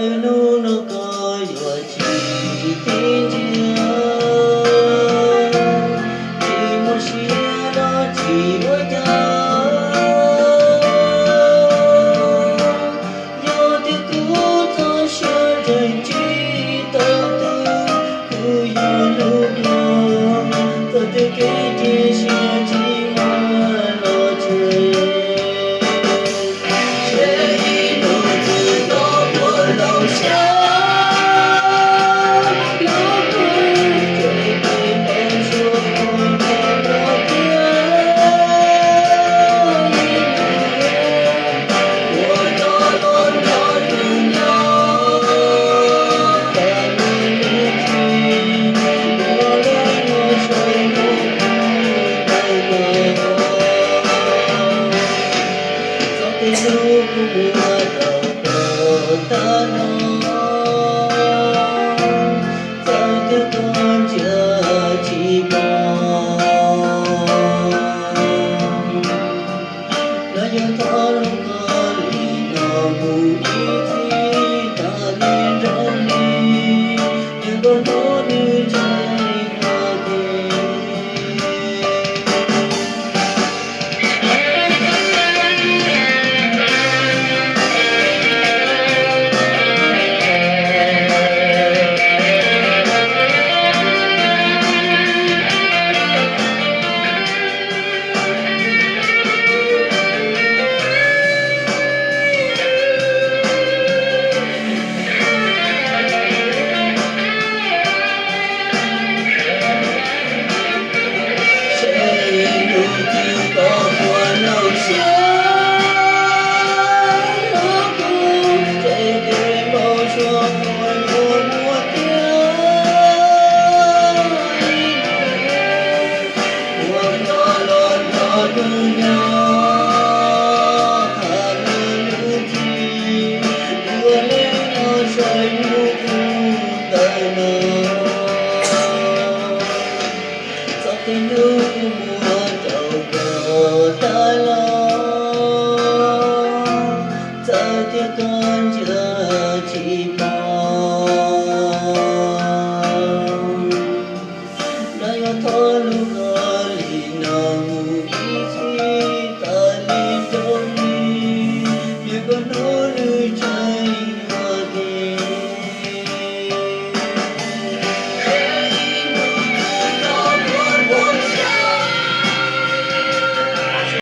Hnub no koj yuav tsis tib ntsia, tsis muaj siab los tsis ua cas, yog tias kuv txoj sia tseem tsis tau tu, kuv yuav hlub koj txog twg kev cia siab tsis muaj los tseg. Seb ib hnub twg koj puas zoo siab, los kuv ces kuv tau suab ua nrog koj thiab. Ua rau los nrog yus nyob, tas mus ib ntsis, ua lub neej saum ntuj tau los. Txog tej hnub kuv mus ua tau kom tag nrho, txawm tias koj ntsia tsis pom, los yuav thov los koj li no mus ib